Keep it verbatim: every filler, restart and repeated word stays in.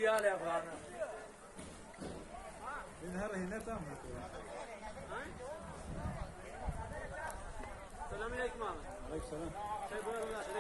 Îyalê Efxanê. Min her hîne tam hate. Selamünaleyküm abi. Aleyküm selam. Şey, bu arada